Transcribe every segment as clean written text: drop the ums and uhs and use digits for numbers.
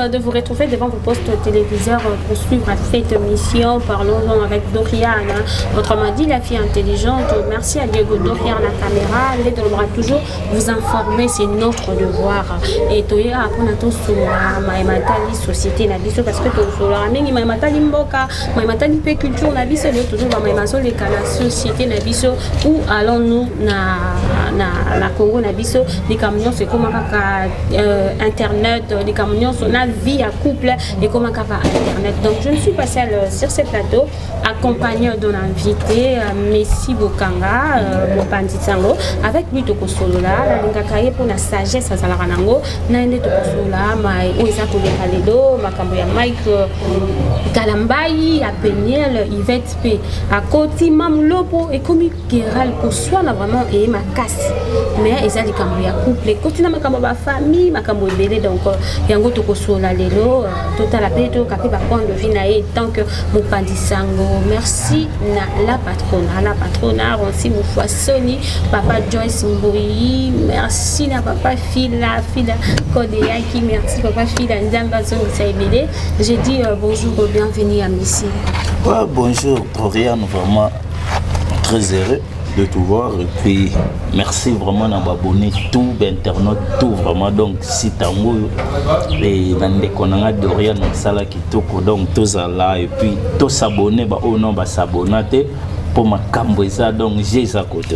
De vous retrouver devant vos postes téléviseurs pour suivre cette mission. Parlons-en avec Doriane. Autrement dit, la fille intelligente. Merci à Diego Doriane, la caméra. L'aide devra toujours vous informer, c'est notre devoir. Et toya apona tosolola maye matali société na biso parce que tosololaka mingi maye matali mboka, maye matali mpe culture na biso. Lelo tozoloba maye mazoleka na société na biso. Où allons-nous na Congo na biso? Likambo nyonso ekóma kaka internet, likambo nyonso na vie ya couple ekóma kaka internet. Donc je ne suis pas seule sur ce plateau, accompagné d'un invité, Messi Bokanga, mopanzi sango. Avec lui tokosolola. Nalingaka ye mpona sagesse azalaka nango. Na ye nde tokosolola mai oyo eza koleka lelo, makambo ya Mike Kalambai, ya Peniel, Yvette mpe akoti mamulopo, ekomi keral koswana vraiment eye makasi. Mais eza likambo ya couple, ekoti na makambo ya bafamille, makambo ebele. Donc yango tokosolola lelo, totala mpe toyoka mpe bapoint de vue na ye tant que mopanzi sango. Merci na la patrona, la patrona Ronsi Mufwasoni, papa Joyce Mboyi. Merci na papa Fila Fila Kodeyaki. Merci papa Fila, Nzambe azongisa ebele. J'ai dit bonjour, bienvenue à Messi. Ouais, bonjour Dorian, vraiment très heureux de te voir et puis merci vraiment na abonné tout internaute tout vraiment. Donc si tango et na ndeko na nga Dorian osala kitoko, donc tozala et puis tosabonner, ba oyo non basabona te, mpo makambo eza, donc j'ai eza kote.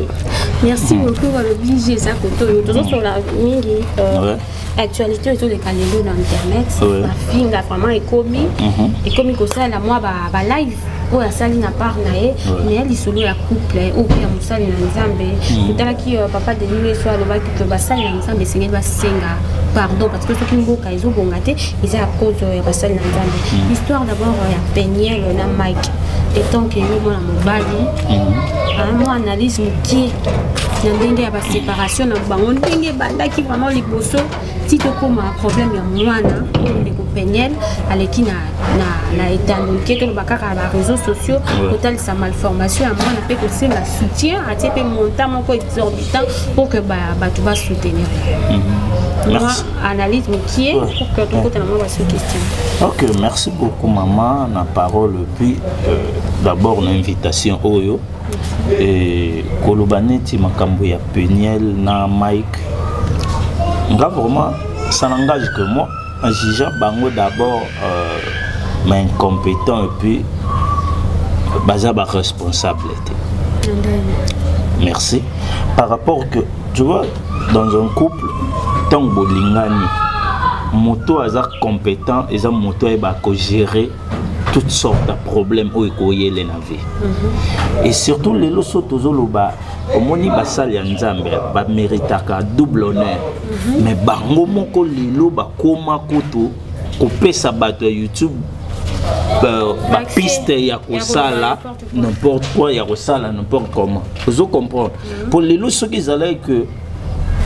Merci beaucoup. Balobi j'ai eza kote oyo tozosola mingi actualité ezoleka lelo na internet. Bafinga vraiment ekomi kosalela mwa balive oyo asali na part na ye, mais lisolo ya couple oyo mpe ya mosali na Nzambe. Totalaki papa Denis Leso alobaki ke basali na Nzambe esengeli basenga pardon, parce que soki mboka ezobonga te, eza ya cause ya basali na Nzambe. Histoire d'abord ya Peniel na Mike, étant que yo mwana mobali, mwa analyse mokie na ndenge ya baséparation na bango, ndenge ebandaki vraiment liboso ti tokóma problème ya mwana oyo ndeko Peniel aleki na etando moke, toloba kaka na baréseaux sociaux, kotalisa malformation ya mwana mpe kosenga soutien, atie mpe montant moko exorbitant pour que bato basoutenir. Mwa analyse mokie pour que tokota na mwa baso question. Ok, merci beaucoup maman na parole. Puis d'abord na invitation oyo et koloba neti makambo ya Peniel na Mike, nga vraiment ça n'engage que moi en jugeant bango d'abord mais incompétent et puis baza ba responsable te. Merci. Par rapport que tu vois, dans un couple, ntango bolingani, moto aza compétent eza moto ayeba kogérer toutes sortes de problèmes oyo ekoyele na vie. Et surtout lelo so tozoloba, omoni basali ya Nzambe baméritaka double honneur, mais bango moko lelo bakóma kutu kopesa bato ya YouTube bapiste ya kosala n'importe quoi, ya kosala n'importe comment. Ozo comprendre? Mpo lelo soki ezalaki ke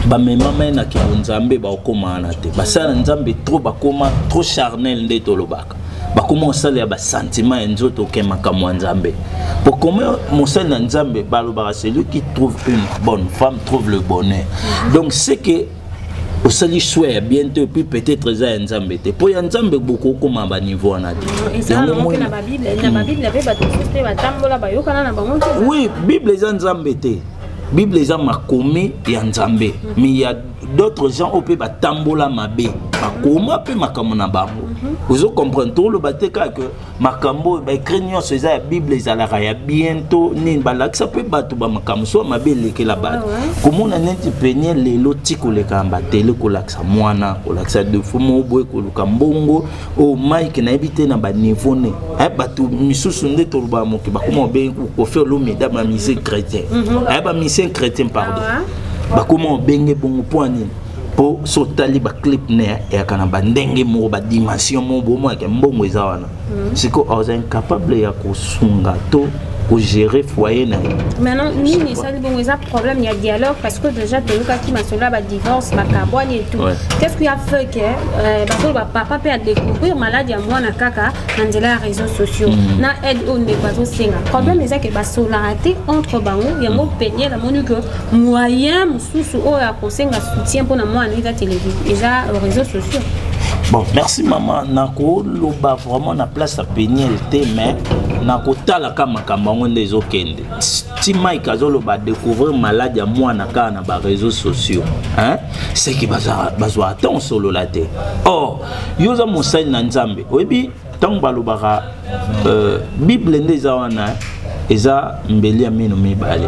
bamemama ye na kebo Nzambe, bakóma wana te. Basala Nzambe trop, bakóma trop charnel, nde tolobaka bakóma kosalela basentiment ya nzoto oke makambo ya Nzambe. Po comment mosali na Nzambe, balobaka celui qui trouve une bonne femme trouve le bonheur. Donc c'est que osali choix ya bien te, puis peut-être eza ya Nzambe te, mpo ya Nzambe bokokóma baniveau wana te. Na babible mpe bato mosusu mpe batambola, bayokana na bango te. Oui, Bible eza Nzambe te, Bible eza makomi ya Nzambe, mais il y a d'autres gens oyo mpe batambola mabe, bakoma mpe makambo na bango. Ozo comprendre? Toloba te kaka ke makambo oyo baécrit nyonso eza ya Bible ezalaka ya bien to nini. Balakisa mpe bato bamakambo so mabe elekela bato. Komona neti Peniel lelo ti koleka na batele, kolakisa mwana, kolakisa défaut moko boye, koluka mbongo oyo Mike nayebi te na baniveau ne bato misusu nde tolobaka moke bakoma obengi Kofi Olomide bamusicien chrétien, aya bamusicien chrétien, pardon, bakoma obenge bongo. Mpo nini? Mpo so otali baclip ne eyaka na bandenge moko, badimension moko, bomonaka mbongo eza wana. Sikoyo aza incapable ya kosunga to kogérer foyer na ye. Maintenant nini esali bongo? Eza problème ya dialogue? Parce que déjà toyokaki masolo ya badivorce, bakabwani et tout. Qu'est-ce qui a fait que bakolo bapapa mpe adécouvrir maladi ya mwana kaka na nzela ya réseaux sociaux na aide oyo ndeko azosenga? Problème eza ke basolaka te entre bango. Yango Peniel amoni ke moyen mosusu oyo akosenga soutien mpona mwana eza télévision, eza réseaux sociaux. Bon, merci maman. Nakoloba vraiment na place ya Peniel te, mais nakotalaka makambo yango nde ezokende. Ti Mike azoloba découvrir malade ya mwana kaka na baréseaux sociaux, hein? Seki bazwa ata osolola te. Or yo oza mosali na Nzambe, oyebi ntango balobaka Bible nde eza wana, eza mbeli ya mino mibale.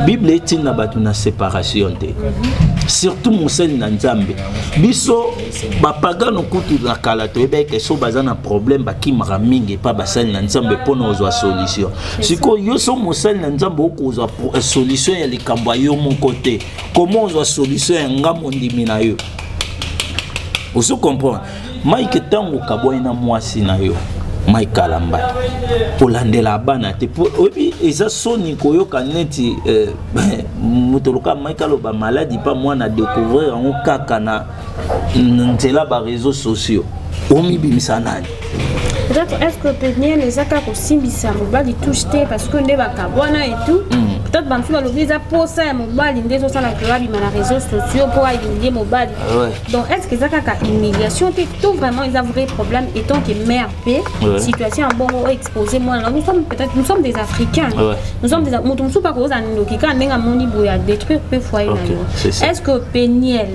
Bible etinda bato na séparation te, surtout mosali na Nzambe. Biso bapagano kutu na kala toyebaki ke so baza na problème, bakimaka mingi epa basali na Nzambe mpona ozwa solution. Sikoyo yo so mosali na Nzambe, okozwa solution ya likambo ya yo moko te, comment ozwa solution ya nga mondimi na yo? Ozo comprendre, Mike? Ntango okabwani na mwasi na yo, Mike Kalamba, kolandela bana te, po oyebi eza soni koyoka neti moto loka Mike aloba maladi mpa mwana, découvrir yango kaka na nzela baréseaux sociaux. Omibimisa nani? Peut-être, est-ce que Peniel eza kaka kosimbisa mobali touche te parce que nde bakabwana et tout? Peut-être bamosusu balobi eza posa ya mobali nde ezosala ke babima na réseaux sociaux mpo ahumilie mobali. Donc est ce que eza kaka humiliation te to vraiment eza vrai problème étant que mère mpe situation ya bongo oyo exposé mwana? Nous sommes peut-être, nous sommes des Africains. Nous sommes des moto mosusu mpe akozala ndoki kaka ndenge amoni boye, adétruire mpe foyer na yo. C'est ça. Est ce que Peniel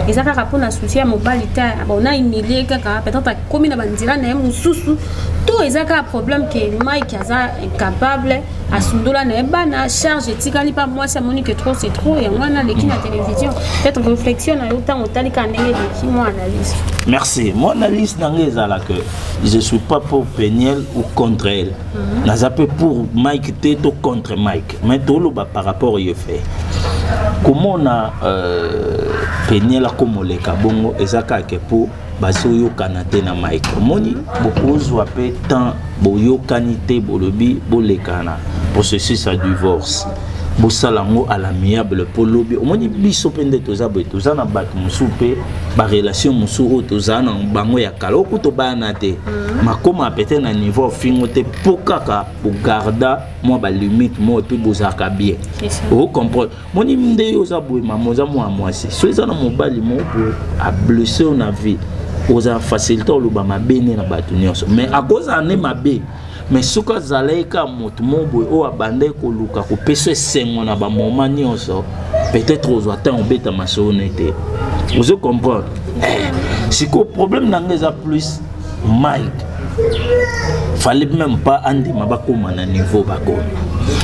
eza kaka mpona souci ya mobali te, bon, na humilie kaka, peut-être akomi na banzela na ye mosusu, to eza kaka problème ke Mike aza incapable, asundola na ye bana, charge etikali mpa mwasi, amoni ke trop c'est trop, yango wana aleki na télévision? Peut-être réflexion na yo ntango otali kaka ndenge eleki, mwa analyse. Merci. Mon analyse na ngai ezala que je suis pas pour Peniel ou contre elle. Naza mpe pour Mike te to contre Mike, mais toloba par rapport ye fait komona Peniel akomoleka bongo, eza kaka ke mpo bazoyokana te na Mike. Omoni, bokozwa mpe temps boyokani te, bolobi boleka na processus ya divorce, bosala yango à l'amiable, mpo lobi omoni biso mpe nde toza boye. Toza na bato mosusu mpe barelation mosusu oyo tozala na bango ya kala, oku tobayana te, makoma peut-être na niveau ofingo te, mpo kaka bogarda mwa balimite moko mpe bozalaka bien. C'est ça. Ocomprendre, moni nde yo oza boye, mama, oza mwana mwasi, so eza na mobali moko boye ablesse yo na vie, ozala facilité oloba mabe nde na bato nyonso, mais akozala nde mabe. Mais soki azalaki kaka moto moko boye oyo abandaki koluka kopesa esengo na bamoma nyonso, peut-être ozwa ntango obeta masolo ne te. Ozo comprendre? Sikoyo problème na ngai eza plus Mike fallait même pas andima bakóma na niveau bakóma.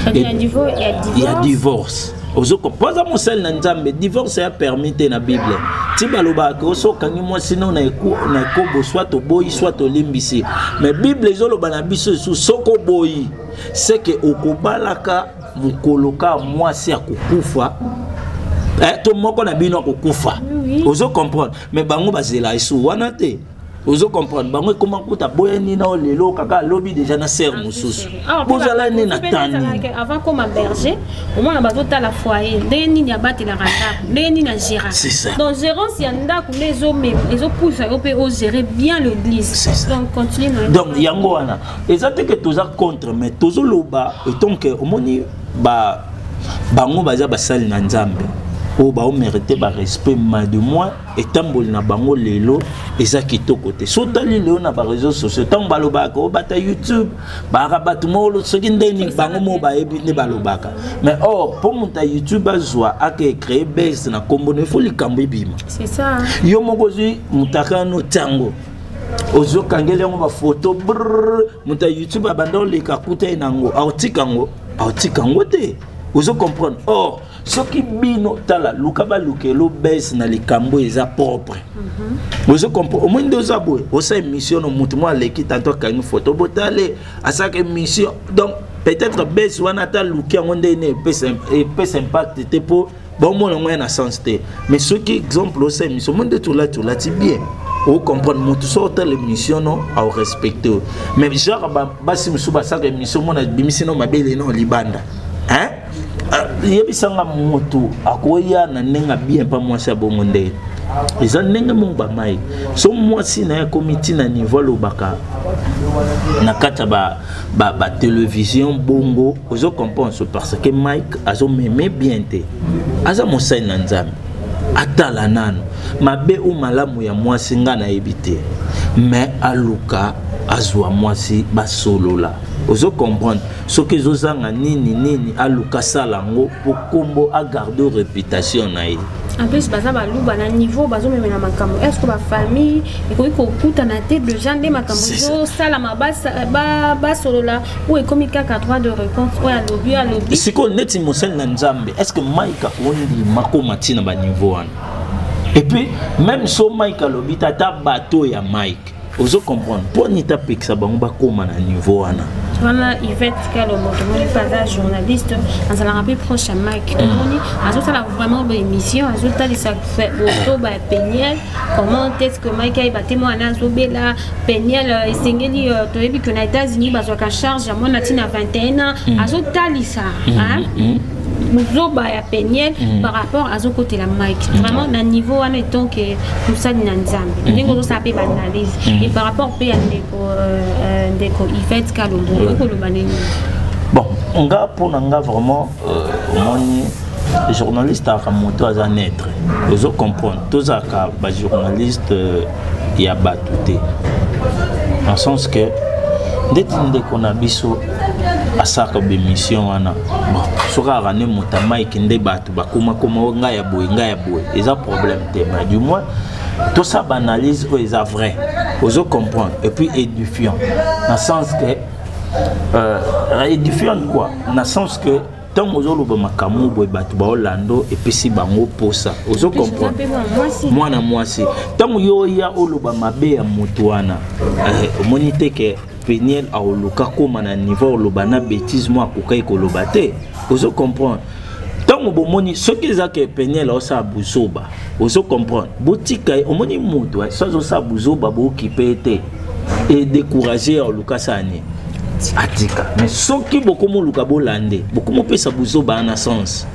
Na niveau ya divorce. Ya divorce. Ozoko mpo aza mosali na Nzambe, divorce ya permis te na Bible. Ti balobaka oso okangi mwasi no na ekobo, soit oboyi, soit olimbisi, mais Bible ezoloba na biso esu soki oboyi, seke okobalaka mokolo ka mwasi akokufa, to moko na bino akokufa. Ozo comprendre? Mais bango bazela esu wana te. Ozo comprendre? Bango ekoma kuta boyani na lelo kaka alobi déjà na sere mosusu. Bozala nde na tani. Avant koma berger, omona bazotala foyer ndenge nini abatelaka ndako, ndenge nini agéraka. C'est ça. Donc gérance ya ndako nde ezopusa yo mpe ogérer bien l'église. C'est ça. Donc continue na. Donc yango wana eza te ke toza contre, mais tozoloba etonke omoni ba bango baza basali na Nzambe oyo baomérite barespect, mais de moins etamboli na bango lelo eza kitoko te. So otali lelo na baréseaux sociaux, ntango balobaka obata YouTube, baka bato moko soki ndeni bango moko bayebi nde balobaka, mais or mpo moto ya YouTube azwa ake créer base na nkombo no, ifo likambo ebima. C'est ça. Yo moko ozwi moto aka no ntango ozokangeli yango bafoto brrr, moto ya YouTube abanda oleka kuta ye nango, aotika yango, aotika yango te. Ozo comprendre? Or soki bino tala luka balukelo bese na likambo eza propre. Ozo comprendre? Omoi nde oza boye, osala émission no motu mo aleki tanto akangi foto, botale asalaka émission. Donc peut-être bese wana ata luki yango ndenge epesa impact te, mpo bomona yango ya na sens te. Mais soki exemple osala émission mo nde tolati, olati bien, ocomprendre, motu so otala émission no aorespecte oyo. Mais genre basi mosusu basalaka émission, mona bimisi no mabele no libanda, hein? Yebisanga moto akoya na ndenge abien mpa mwasi ya bongo nde eza ndenge moko bamai so mwasi na ye akomi ntina niveau alobaka na kati ya batélévision ba bongo. Ozo comprendre? So parce que Mike azomeme bien te, aza mosali na Nzambe. Atala nano mabe ou malamu ya mwasi, nga nayebi te, mais aluka azwa mwasi, basolola. Ozo comprendre? Soki ezozanga nini nini, aluka asala yango mpo kombo agarde réputation na ye. En plus baza baluba na niveau bazomemela makambo. Est ce que bafamille ekoki kokutana te déjà nde makambo ezosalama, basolola, oyo ekomi kaka droit de réponse, oyo alobi, alobi? Sikoyo neti mosali na Nzambe, est ce que Mike akondima koma ntina baniveau wana? Et puis même so Mike alobi te, ata bato ya Mike, ozo comprendre, mpo nini tapekisa bango bakóma na niveau wana? Wana Yvette Kalombo, tomoni mpe aza journaliste, azalaka mpe proche ya Mike. Tomoni azosala vraiment baémission, azotalisa bozoba ya Peniel. Comment est ce que Mike ayeba te mwana azobela? Peniel esengeli toyebi ke na États-Unis bazwaka charge ya mwana ntina 21 ans. Azotalisa bozoba ya Peniel par rapport azokotela Mike. Vraiment, na niveau wana, étant que mosali na Nzambe, ndenge ozosala mpe baanalyse et par rapport mpe ya ndeko Yvette Kalombo, okoloba nini? Bon, nga, mpo na nga vraiment, omoni, journaliste aka moto aza neutre. Ozo comprendre? Tozalaka bajournaliste ya bato te, en sens que ndeti ndeko na biso asalaka bémission wana. Bon, soki aka nde moto Mike, nde bato bakomakoma o ngai ya boye, ngai ya boye, eza problème te. Mais du moins tosala baanalyse oyo eza vrai, ozo comprendre, et puis édifiant, na sens que édifiant quoi, na sens que ntango ozoloba makambo boye, bato baolanda, epesi bango posa. Ozo comprendre? Mwana mwasi, ntango yo oya oloba mabe ya moto wana, omoni te ke Peniel aoluka kóma na niveau oloba na bétise mo akokaki koloba te? Ozo comprendre? Ntango bomoni soki eza ke Peniel aosala buzoba, ozo comprendre, botika ye. Omoni moto so azosala buzoba, bookipe ye te, edécourage, aoluka asala nini, atika. Mais soki bokomoluka bolande, bokomopesa buzoba na sens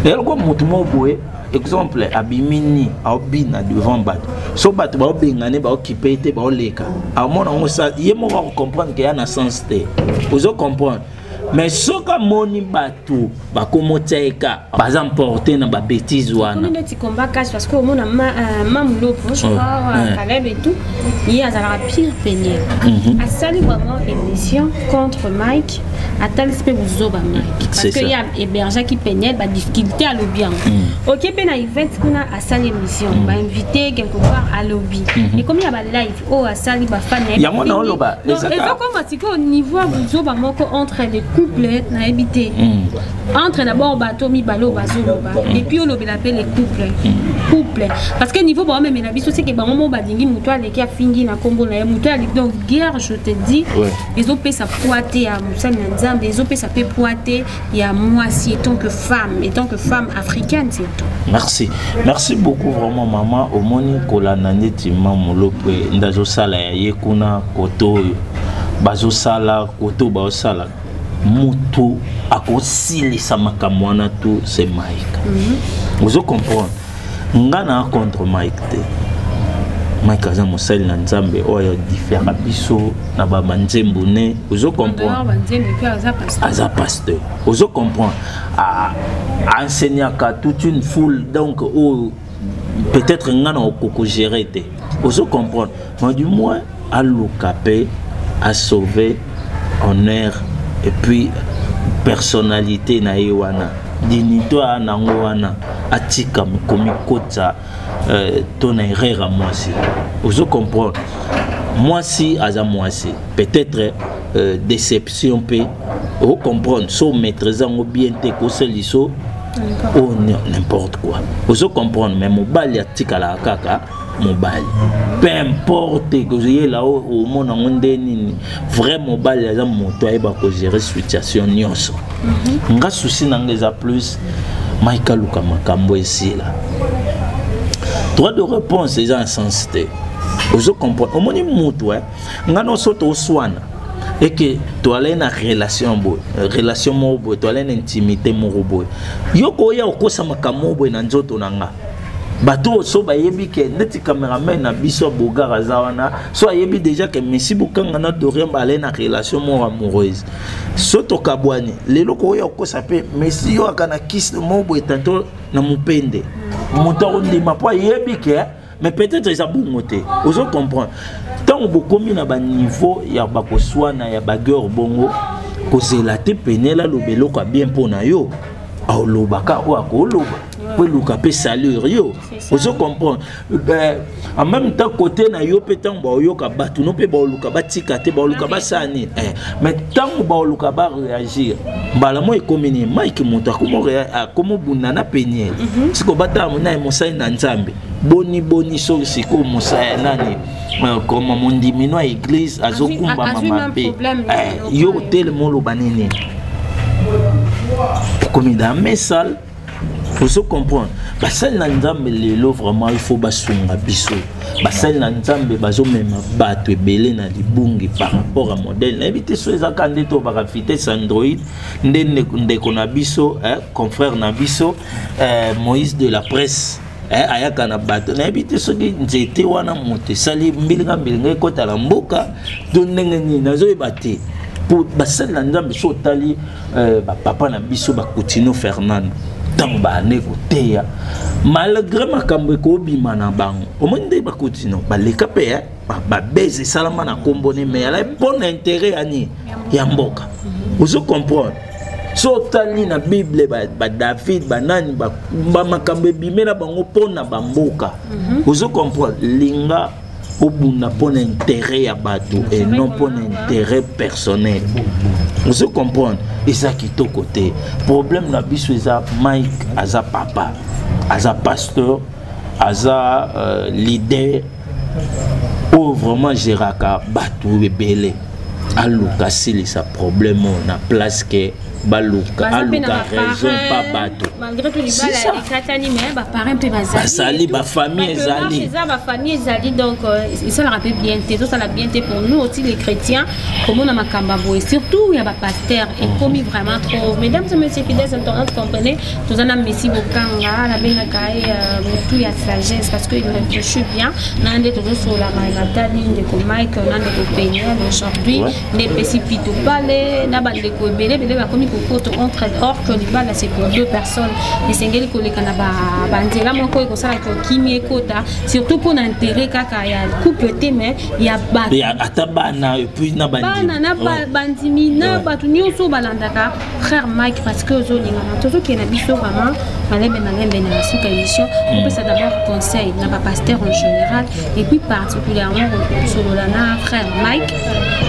eloko motu moko boye, exemple abimi ni aobina devant bato, so bato baobengane, baokipe ye te, baoleka, amona yango, ye moko akocomprendre ke ya na sens te. Ozo comprendre? Mais soki amoni bato bakomotia ye ka baza emporté na babétise wana. Neti combat cash, parce que omona Mamulopo, je crois, Caleb et tout, ye azalaka pire Peniel. Asali vraiment émission contre Mike, atalisi mpe bozoba Mike, parce que ye hébergeaki Peniel, badifficulté, alobi yango. Oke mpe na event kuna, asali émission, bainvité quelque part, alobi, ekomi ya balive oyo asali, bafani. Yango na oloba. Ezokoma sikoyo niveau ya bozoba moko entre les couples, nayebi te, entre d'abord bato mibale oyo bazoloba, et puis olobela mpe les couple, parce que niveau baomemela biso, seke bango moko balingi moto aleki afingi na nkombo na ye, moto aleki. Donc guerre, je te dis, ezopesa poids te ya mosali na Nzambe, ezopesa mpe poids te ya mwasi étant que femme africaine surtout. Merci, merci beaucoup vraiment, mama. Omoni, kolanda neti Mamolopwe nde azosala ya ye kuna, koto oyo bazosala, koto baosala, moto akosilisa makambo wana tu, c'est Mike. Ozo comprendre? Nga na contre Mike te. Mike aza mosali na Nzambe oyo adifiaka biso na babanzembo ne. Ozo comprendre? Aza pasteur, ozo comprendre, enseignaka toute une foule, donc oyo peut-être nga na okoko gérer te. Ozo comprendre? Mais du moins aluka mpe asauver honneur et puis personnalité na ye wana, dignité aya nango wana, atika komikota to na erreur ya mwasi. Ozo comprendre? Mwasi aza mwasi, peut-être déception mpe, ocomprendre, so maîtrise yango bien te, kosaliso oh, n'importe quoi. Ozo comprendre? Mais mobali atikalaka kaka mobali, peu importe koyela omona yango nde nini. Vrai mobali aza moto ayeba kogérer situation nyonso. Nga souci na nga eza plus Mike aluka makambo esila. Droit de réponse eza un sens te. Ozo comprendre? Omoni mutu, nga nyonso toswana eke toalai na relation boye, relation moko boye, toalai na intimité moko boye, yo koya okosa makambo moko boye na nzoto na nga. Bato oyo so bayebi ke neti cameraman na biso ya Bogar aza wana, so ayebi déjà ke Messi Bokanga na Dorian balai na relation moko amoureuse. So tokabwani lelo, koya okosa mpe Messi yo aka na kisi moko boye tanto na mopende. Moto akondima mpo ayebi ke, mais peut-être eza bongo te. Ozo comprendre, ntango bokomi na baniveau ya bakoswana, ya baguerre bongo, kozela te Peniel aloba eloko ya bien mpo na yo. Aolobaka oyo akoloba mpo eluka mpe salir yo. Ozo comprendre? En même temps, côté na yo mpe, ntango baoyoka bato no mpe baoluka batika te, baoluka basala nini, mais ntango baoluka baréagir, mbala mo ekomi nini? Mike moto akomobunda na Peniel. Siko batala na ye mosali na Nzambe, boni boni soki sikoyo mosala nani, koma mondimi no ya église azokumbama mabe, yo otelema oloba nini? Okomi dans mes salles. Ozo comprendre, basali na Nzambe lelo, vraiment il faut basunga biso. Basali na Nzambe bazomema bato ebele na libungi par rapport à modèle. Nayebi te so ezaka nde to baka vitesse Android nde ndeko na biso, confrère na biso, Moïse de la presse, ayaka na bato. Nayebi te soki nzete wana moto esali mbilinga mbilinga ekɔta na mboka to ndenge nini, nazoyeba te. Po basali na Nzambe, so otali bapapa na biso, bakutino Fernando, ntango baande koteya, malgré makambo ekobima na bango, omoni nde bakutino baleka mpe babese esalama na nkombo ne, mais alai mpo na intérêt ya nini? Ya mboka. Ozo comprendre, so otali na Bible, baDavid, banani, bamakambo ebime na bango mpo na bamboka. Ozo comprendre, linga obunda mpo na intérêt ya bato et non mpo na intérêt personnel. Ozo comprendre, eza kitoko te. Problème na biso eza Mike aza papa, aza pasteur, aza leader oyo vraiment géraka bato ebele. Aluka asilisa problème oyo na place ke baluka aluka raison pa bato. Malgré tout, libala ekatani, mais baparent mpe bazali, bafamille ezali. Eza bafamille ezali, donc esalaka mpe bien te, ezosala bien te pour nous aussi les chrétiens komona makambo ya boye, surtout ya bapasteur, ekomi vraiment trop. Mesdames et messieurs fidèles internautes, comprenez, toza na Messi Bokanga, nabengaka ye motu ya sagesse parce que il réfléchit bien. Na nde tozosolama natali ndeko Mike na ndeko Peniel aujourd'hui, nde epesi pito pale na bandeko ebele ebele bakomi kokoto entre, or que libala c'est pour deux personnes. Esengeli koleka na banzela moko ekosalaka okimi ekota, surtout mpona intérêt kaka ya couple te, mais ya bato, ata bana, et puis na bana na bandimi na bato nyonso balandaka frère Mike, parce que ozolingana. Tozokende na biso vraiment malembe malembe na suka émission. Opesa d'abord conseil na bapasteur en général et puis particulièrement solola na frère Mike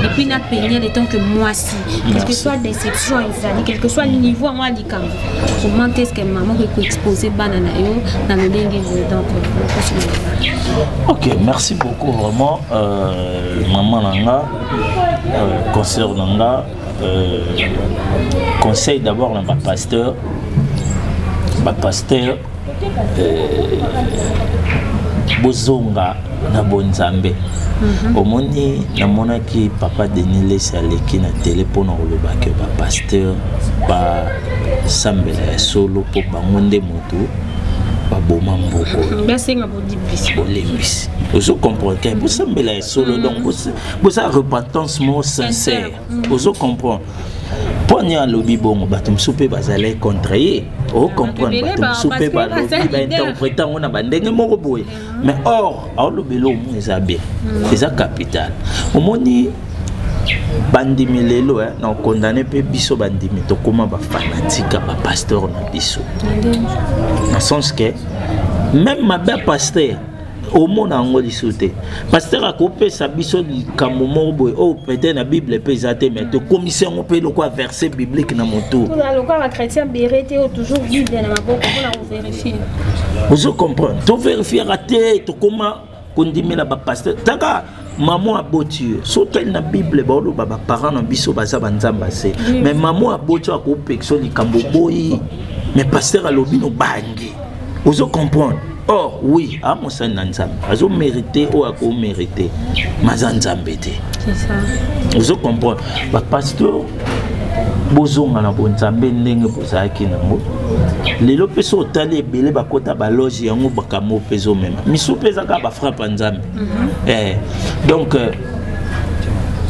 et puis na Peniel étant que mwasi, quel que soit déception ezali, quel que soit niveau yango ya likambo, comment est ce que mama okoki koexpose bana na yo na lolenge boye? Donc Ok, merci beaucoup vraiment, maman na nga, conseil na nga, conseil d'abord na bapasteur. Bapasteur, bozonga na bonzambe. Omoni, namonaki papa Denis Lesi aleki na tele mpona koloba ke bapasteur basambela ya solo mpo bango nde moto baboma mboko. Basenga bolimbisi. Bolimbisi. Ozo comprendre ke bosambela ya solo, donc boza repentance moko sincère. Ozo comprendre mpo ani alobi bongo, bato mosusu mpe bazali contre ye. Ocomprendre, bato mosusu mpe balobi, bainterprete yango na bandenge moko boye, mais or aolobela omo eza bien, eza capital. Omoni bandimi lelo, na okondane mpe biso bandimi tokóma bafanatique ya bapasteur na biso, na sens ke même mabe ya pasteur omona yango lisusu te. Pasteur akopesa biso likambo moko boye oyo peut-être na Bible mpe eza te, mais tokomisi yango mpe lokola verset biblique na motu. Lokola bachrétien bere te oyo toujours Bible na maboko mpona kovérifier. Ozo comprendre, tovérifiaka te, tokóma kondimela bapasteur. Taka mama aboti yo, so otali na Bible, baoloba baparent na biso baza banzambe ase, mais mama aboti yo akopekisa likambo boyi, mais pasteur alobi no bangi. Ozo comprendre? Or oui, amosali na Nzambe azomérite oyo akomérite, mais aza Nzambe te. Ozo comprendre, bapasteur, bozonga na bonzambe ndenge bozalaki nango. Lelo mpe so otali ebele bakota baloge yango, bakambo mpe ezomema misu mpe eza kaka bafrappe ya Nzambe. Donc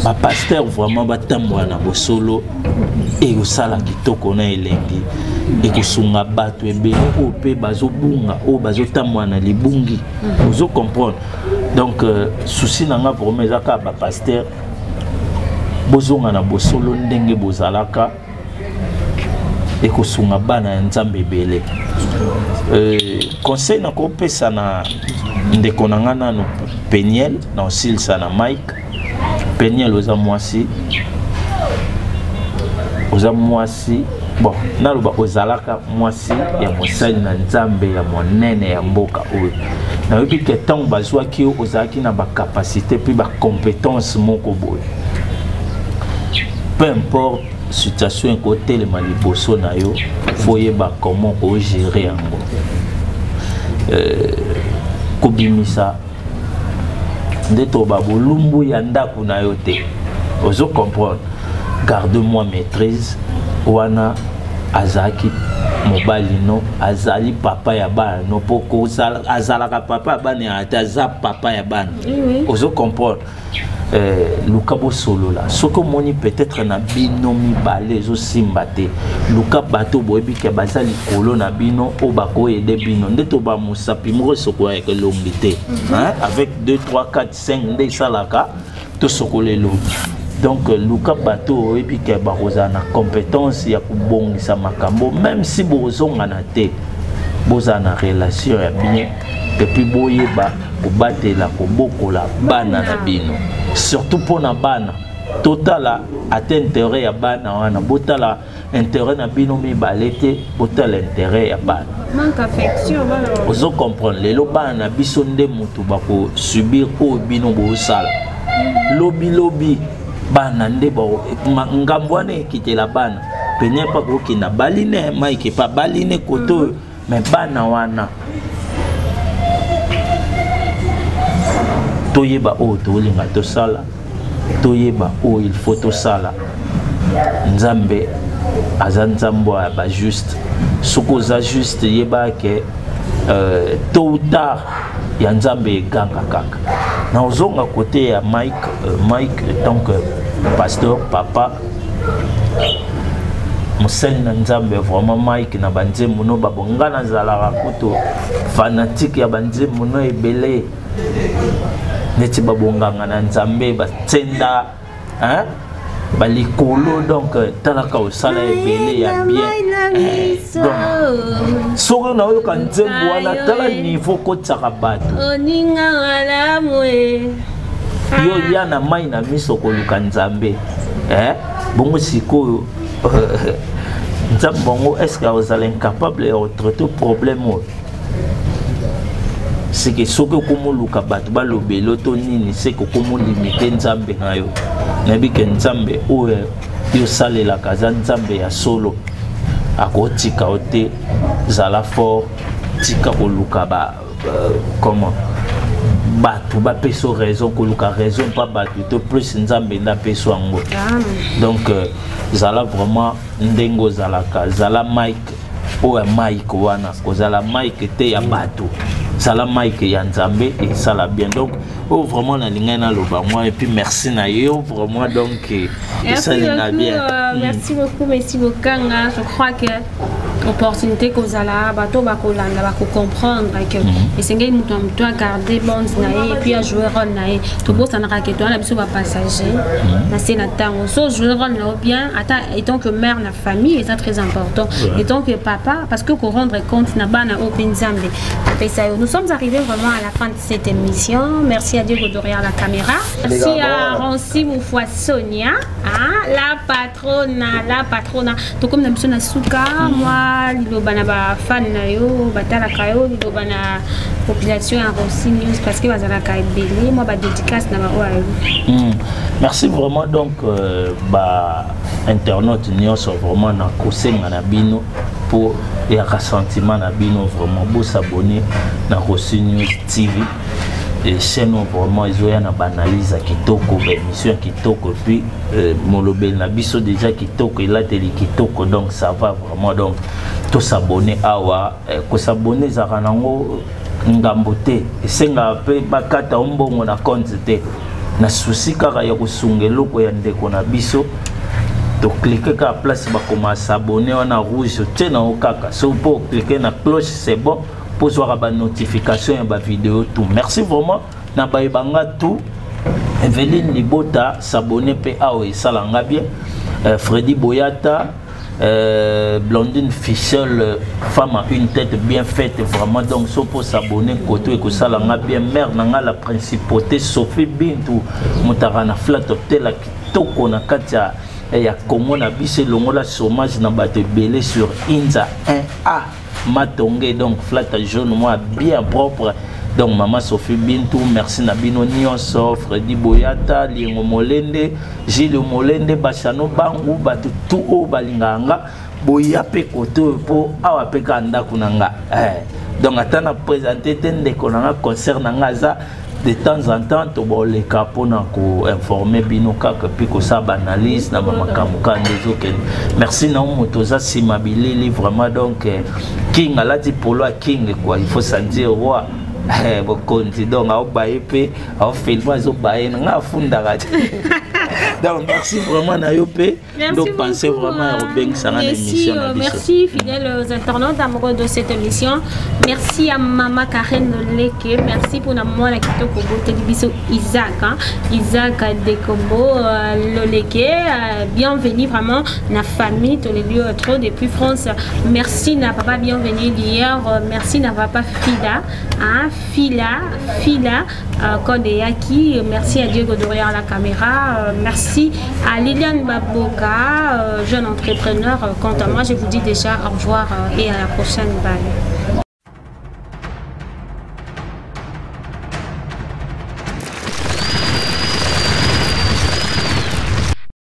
Bapasteur vraiment batambola na bosolo, ekosala kitoko na elengi, ekosunga bato ebele oyo mpe bazobunga, oyo bazotambola na libungi. Ozo comprendre? Donc souci na nga vraiment eza kaka bapasteur bozonga na bosolo ndenge bozalaka, ekosunga bana ya Nzambe ebele. Conseil nakopesa na ndeko na nga nano Peniel, na osilisa na Mike. Peniel, oza mwasi, oza mwasi, bon, naloba ozalaka mwasi ya mosali na Nzambe ya monene ya mboka oyo. Nayebi ke ntango bazwaki yo, ozalaki na bacapacité mpe bacompétence moko boye. Peu importe situation ekotelema liboso na yo, faut oyeba comment ogérer yango. Kobimisa nde toba bolumbu ya ndako na yo te, ozo comprendre? Garde moi maîtrise wana. Azalaki mobali no, azali papa ya bana no, mpo azalaka papa ya bana ya te, aza papa ya bana. Ozo comprendre? Luka bosolola. Soki omoni peut-être na bino mibale ezosimba te, luka bato boyebi ke baza likolo na bino oyo bakoaider bino. Nde toba mosapi moko esokolaka elongi te, hein? Avec 2 3 4 5 nde esalaka tosokola elongi. Donc luka bato oyebi ke bakozala na compétence ya kobongisa makambo. Même si bozongana te, bozala na relation ya bien, et puis boyeba kobatela, kobokola bana na bino, surtout mpona bana. Totala ata intérêt ya bana wana, botala intérêt na bino mibale te, botala intérêt ya bana. Manque affection bana. Ozo comprendre? Lelo bana na biso nde motu bakosubir oyo bino bozosala. Lobilobi bana nde ngambo wana ekitela bana. Pene mpa kokenda baline Mike epa baline kote oyo, mais bana wana, toyeba oyo tolinga tosala, toyeba oyo il faut tosala. Nzambe aza Nzambe ya bajuste. Soki oza juste, yeba ke tôt ou tard ya Nzambe eganga kaka. Na ozonga kote ya Mike. Mike, tant que pasteur, papa, mosali na Nzambe, vraiment Mike, na banzembo no babo, nga nazalaka kutu fanatique ya banzembo no ebele, neti babonganga na Nzambe, batsenda, hein? Balikolo. Donc talaka osala ebele ya bien. Donc soki nayoka nzembo wana, tala niveau kotiaka bato. Oninga malamu e. Yo ya na mai na miso koluka Nzambe, eh? Bongo sikoyo Nzambe bango, est ce que ozala incapable ya kotraiter problème oyo? Seke soki okomoluka bato balobelo to nini, seke okomolimiter Nzambe na yo. Nayebi ke Nzambe oyo yo osalelaka aza Nzambe ya solo, akotika yo te. Zala fort, tika koluka ba comment, bato bapesa raison, koluka raison mpa bato to plus Nzambe nde apesa yango. Donc zala vraiment ndenge ozalaka, zala Mike oyo ya Mike wana, kozala Mike te ya bato, zala Mike ya Nzambe, esala bien. Donc oyo vraiment nalingai naloba moi, et puis merci na yo vraiment. Donc esalinga bien. Merci beaucoup, merci Bokanga. Je crois que opportunité kozala bato bakolanda, bakocomprendre que esengeli moto na moto agarde bonde na ye et puis ajouer rôle na ye. Tobosanaka ke toza na biso bapassager na se na ntango. So jouer rôle na yo bien, ata étant que mère na famille, eza très important, étant que papa, parce que korendre compte na bana oyo mpe Nzambe apesa yo. Nous sommes arrivés vraiment à la fin de cette émission. Merci à Diego derrière la caméra, merci à Ronsi Moufwa Sonia, hein, la patrona, la patrona. Tokomi na biso na suka. Mwa liloba na bafan na yo batalaka yo, liloba na population ya Rossy News, parce que bazalaka ebele, mwa badédicace na baoyo ayo. Merci vraiment. Donc ba internaute nyonso, vraiment na kosenga na bino mpo eyaka sentiment na bino, vraiment bosabonner na Rossy News TV, chaîne oyo vraiment ezoya na baanalyse ya kitoko, baémission ya kitoko, puis molobeli na biso déjà kitoko, elateli kitoko. Donc ça va vraiment. Donc tosabonner awa. Kosabonner ezalaka nango ngambo te, esengaka mpe bakata o mbongo na compte te. Na souci kaka ya kosunga eloko ya ndeko na biso, toclique kaka place bakoma s'abonner wana rouge, otie na yo kaka. So mpo oclique na cloche, c'est bon, mpo ozwaka banotification ya bavideo tout. Merci vraiment na bayebanga tout. Eveline Libota, s'abonner mpe awa esalanga bien. Freddy Boyata, Blondine Fichel, femme à une tête bien faite, vraiment. Donc, so pour s'abonner, koto et kosalanga bien. Mère nanga la principauté, Sophie Bintou, mutara na flat hotel, kitoko na kati ya Congo na biso, elongola chômage na bato ebele sur Inza 1A Matonge, donc flat jaune moi bien propre. Donc mama Sophie Bintou, merci na bino nyonso. Freddy Boyata, Liengo Molende, Gilles Molende, Bachano Bangu, bato tout oyo balingaka nga, boya mpe kote oyo, mpo awa mpe kaka ndako na nga. Donc ata na présente te, ndeko na nga, concert na nga aza de temps en temps, toboleka mpona koinforme bino kaka, mpe kosala baanalyse na bamakambo kaka nde ezokende. Merci na moto oza nsima bilili, vraiment. Donc king alati polo ya king quoi, il faut sentir roi, bokonzi. Donc aobaye mpe aofilme, azobaye na nga, afundaka te. Donc merci vraiment na yo mpe. Donc pensez vraiment à kobengisanga na émission na biso. Merci, fidèles internautes amoureux de cette émission. Merci à Mama Karen Leke. Merci pour la mwana kitoko boteli biso Isaac, hein? Isaac Dekombo Loleke. Bienvenue vraiment na famille Toleli trop depuis France. Merci na papa bienvenue d'hier. Merci na papa Fida, hein? Fila, Fila, Kodeyaki. Merci à Diego derrière la caméra. Merci à Liliane Baboka, jeune entrepreneur. Quant à moi, je vous dis déjà au revoir et à la prochaine. Bye.